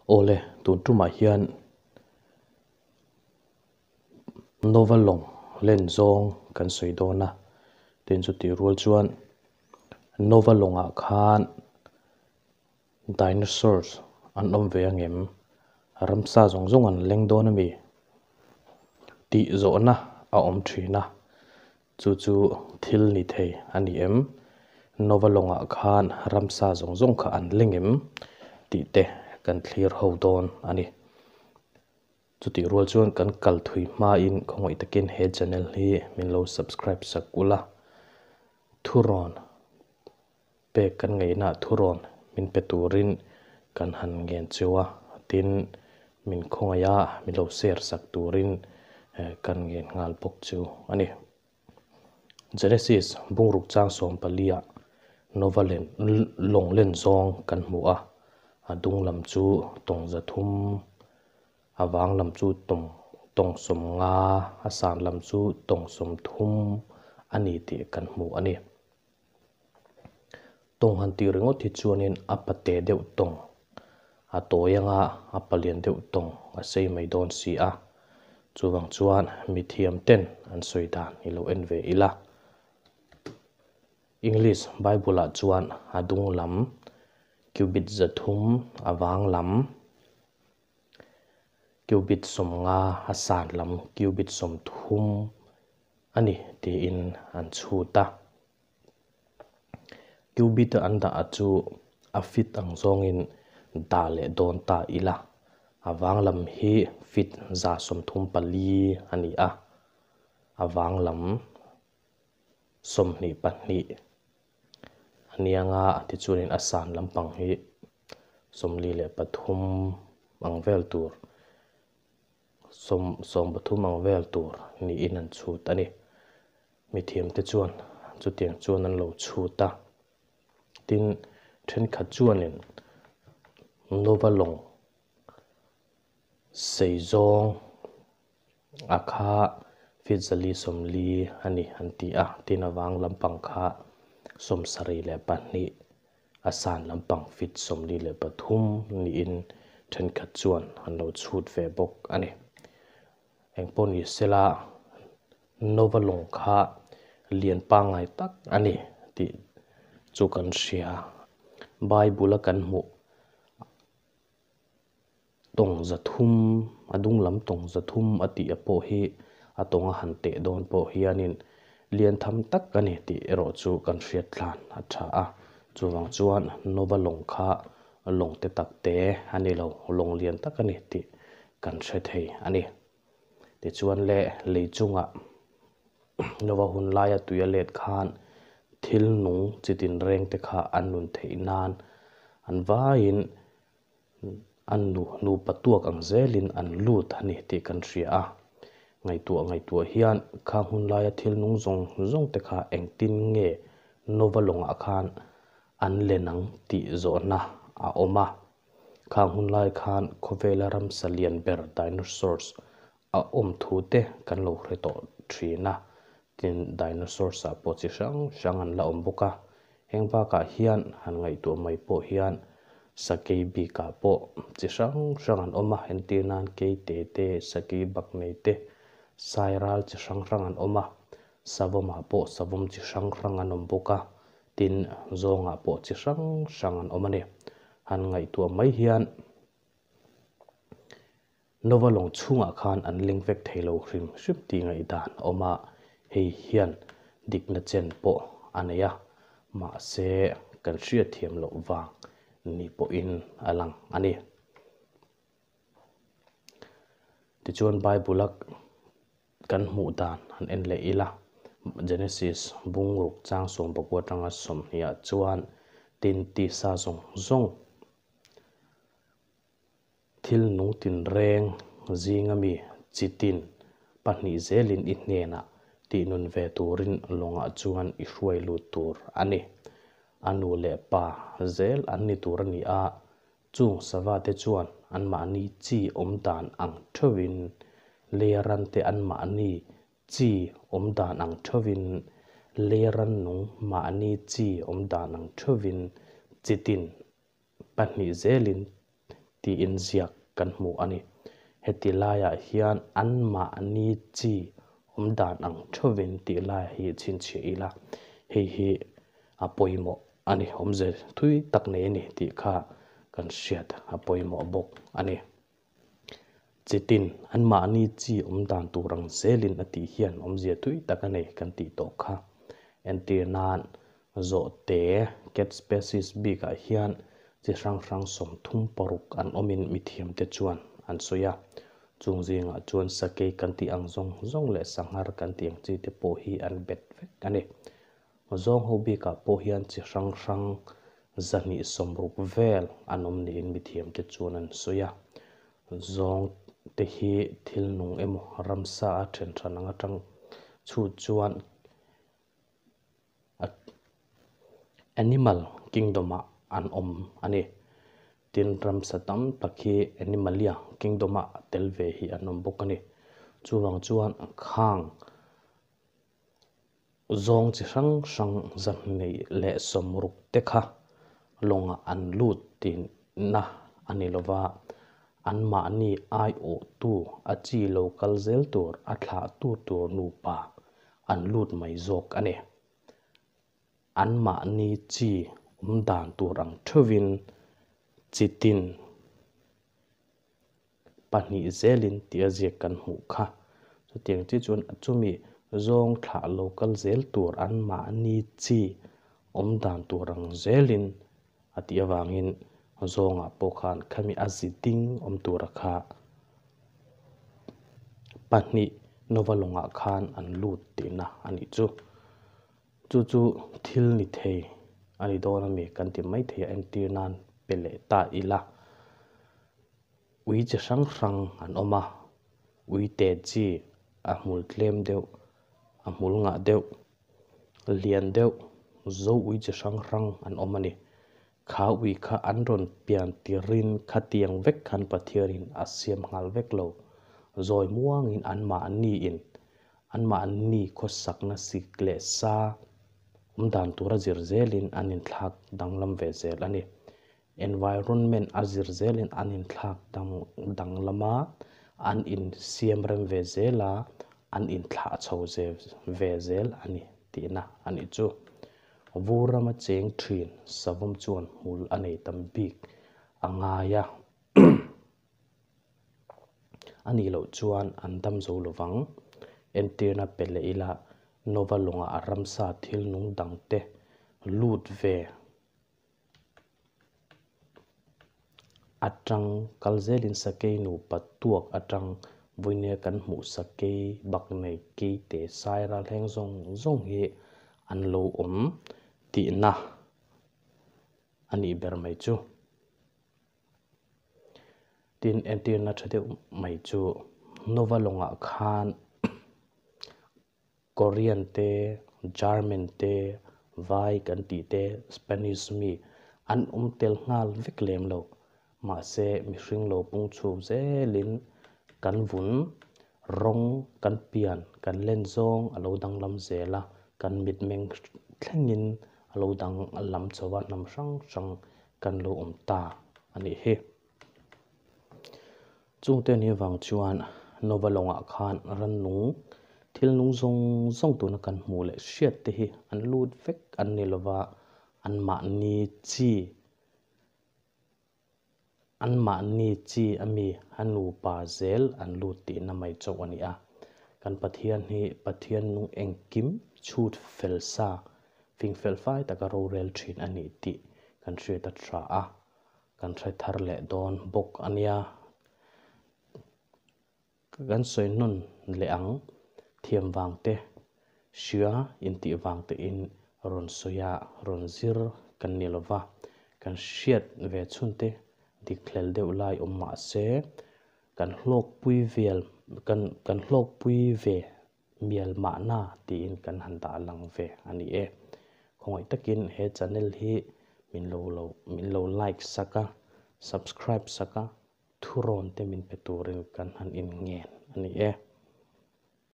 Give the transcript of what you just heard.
Awle, tun tumah hian Nova lawng len zawng kan sawi dawn a, tin chutih rual chuan Nova lawngah khan Dinosaurs an awm ve angem? Ramsa zawng zawng an leng dawn a mi? Tih zawhna a awm thin a, chu chu thil ni thei a ni em? Nova lawngah khan ramsa zawng zawng kha an leng em? Tih te kan thlir ho dawn a ni. Chutih rual chuan kan kal thui hmain khawngaih takin he channel hi min lo subscribe sak ula, thurawn pek kan ngaihnaah thurawn min pe turin kan han ngen cheu a, tin min khawngaih a min lo share sak turin kan ngen nghal bawk chu a ni. Genesis bungruk chang 14 ah Nova len lawng len zawng kan hmu a, a dung lam chu tawng 300, a vang lam chu tawng tawng 50, a san lam chu tawng 30 a ni tih kan hmu a ni. Tawng han tih ringawt hi chuanin a pate deuh tawng, a tawi anga a palian deuh tawng a sei mai dawn si a. Chuvang chuan mithiam ten an sawi dan i lo en ve ila. English Bible ah chuan a dung lam cubit 300, a vang lam cubit 50, a san lam cubit 30 a ni tiin an chhut a. Cubit an dah a chu a fit ang zawngin dah leh dawn ta ila. A vang lam hi fit 134 a ni a, a vang lam 22 a nianga tichuanin a san lampang hi 43 ang vel tur sawm 13 ang vel tur niin an chhut a ni. Mithiamte chuan chutiang chuan an lo chhut a, tin thenkhat chuanin Nova lawng sei zawng a kha feet 440 a ni an ti a, tin a vang lampang kha 72, a san lampang feet 43 niin thenkhat chuan an lo chhut ve bawk a ni. Engpawh ni sela Nova lawng kha lian pangngai tak a ni tih chu kan hria. Bible a kan hmuh tawng 300, a dung lam tawng 300 a tih a pawh hi a tawng a han teh dawn pawh hianin lian tham tak a ni tih erawh chu kan hriat tlan a tha a. Chuvang chuan Nova lawng kha lawng te tak te a ni lo, lawng lian tak a ni tih kan hre thei a ni. Tichuan le lei chungah Nova hun laia tui a let khan thil nung chi tin reng te kha an nun theih nan an vaiin an nu nupa tuak ang zelin an lut a ni tih kan hria a. Ngaihtuah ngaihtuah hian khang hun laia thil nung zawng zawng te kha engtin nge Nova lawngah khan an len ang tih zawhna a awm a. Khang hun lai khan khawvela ramsa lian ber dinosaurs a awm thu te kan lo hre tawh thin a, tin dinosaurs ah pawh chi hrang hrang an la awm bawk a. Heng bakah hian han ngaihtuah mai pawh hian sakei bikah pawh chi hrang hrang an awm a, entir nan keite te, sakei bak nei te, sairal chi hrang hrang an awm a, savawmah pawh savawm chi hrang hrang an awm bawk a, tin zawngah pawh chi hrang hrang an awm a ni. Han ngaihtuah mai hian Nova lawng chhungah khan an leng vek thei lo hrim hrim tih ngaihdan a awm a, hei hian dikna chen pawh a nei a, mahse kan hriatthiam loh vang ni pawhin a lang a ni. Tichuan Bible a kan hmuh dan han en leh ila, Genesis bungruk chang 19 atanga 20 ah chuan tin tisa zawng zawng thil nung tin reng zinga mi chi tin pahnih zelin i hnenah tih nun ve turin lawngah chuan i hruai lut tur a ni. A nu leh pa zel an ni tur a ni a, chung sava te chuan anmahni chi awm dan ang theuhin leiran te anmahni chi awm dan ang theuhin leiran nung mahni chi awm dan ang theuhin chi tin pahnih zelin tiin ziak kan hmu a ni. Heti laiah hian anmahni chi awm dan ang theuhin tih lai hi chhinchhiah ila, hei hi a pawimawh a ni, awmze thui tak nei a ni tih kha kan hriat a pawimawh bawk a ni. Chitin anmahni chi awm dan tur ang zelin a tih hian awmzia tui tak a nei kan tih tawh kha. Entir nan zawhte, cat species, bikah hian chi hrang hrang 36 an awmin mithiamte chuan an sawi a. Chung zingah chuan sakei kan tih ang zawng zawng leh sanghar kan tih ang chi te pawh hi an bet vek a ni. Zawng ho bikah pawh hian chi hrang hrang 260 vel an awm niin mithiamte chuan an sawi a. Zawng te hi thil nung emaw ramsa a then hran ang atang chhut chuan Animal Kingdom-ah an awm a ni. Tin, ramsa tam tak hi Animalia Kingdom-ah tel ve hi an awm bawk a ni. Chuvang chuan khang zawng chi hrang hrang 260 te kha lawngah an lut tihna a ni lova, anmahni aiawhtu a chi lo kal zel tur a thlahtu tur nupa an lut mai zawk a ni. Anmahni chi awm dan tur ang theuhin chitin pahnih zelin tih a ziak kan hmuh kha. Chutiang chi chuan chumi zawng thlah lo kal zel tur anmahni chi awm dan tur ang zelin a tih avangin zawngah pawh khan khami a zi ding awm tura kha pahnih Nova lawngah khan an lut tihna a nih chu. Chu chu thil ni thei a ni dawn a mi kan ti mai thei a, entir nan pe leh ta ila. Ui chi hrang hrang an awm a, ui te chi a hmul tlem deuh, a hmul ngah deuh, lian deuh, zo ui chi hrang hrang an awm a ni. Kha ui kha an rawn pian tirin khatiang vek khan Pathianin a siam nghal vek lo. Zawi muangin anmahniin anmahni khawsakna sik leh sa awm dan tura zir zelin an inthlak danglam ve zel a ni. Environment a zir zelin an inthlak danglam a, an insiam rem ve zel a, an inthlah chho ve zel a ni tihna a nih chu. Vur rama cheng thin savawm chuan hmul a nei tam bik a ngai a, a nih loh chuan an dam zo lovang. Entirna pe leh ila Nova lawngah a ramsa thil nung dangte lut ve atang kal zelin sakei nupa tuak atang vawinia kan hmuh sakei bak nei keite sai ral heng zawng zawng hi an lo awm tihna a nih ber mai chu. Tin, entirna tha deuh mai chu Nova lawngah khan Korean te, German te, Vai kan tih te, Spanish mi an awm tel nghal vek lem lo. Mahse, mihring lo pung chhuk zelin kan vun rawng, kan pian, kan len zawng a lo danglam zel a, kan mitmeng thlengin a lo danglam chho a, hnam hrang hrang kan lo awm ta a nih hi. Chungte ni avang chuan Nova lawngah khan rannung, thil nung zawng zawng tuna kan hmuh leh hriat te hi an lut vek an ni lova, anmahni chi, anmahni chi a mi a nupa zel an lut tihna mai chauh a ni a. Kan Pathian hi Pathian nung engkim chhut fel sa, fing fel fai taka rorel thin a ni tih kan hriat a tha a. Kan hre thar leh dawn bawk a nia. Kan sawi hnawn leh ang, thiam vang te, hria intih vang tein rawn sawi a, rawn zir kan ni lova, kan hriat ve chhun te dik hlel deuh lai awm mah se, kan hlawkpui vel, kan kan hlawkpui ve mial mahna tiin kan han dah lang ve a ni e. Khawngaih takin he channel hi min lo lo min lo like sak a, subscribe sak a, thurawn te min pe turin kan han inngen a ni e.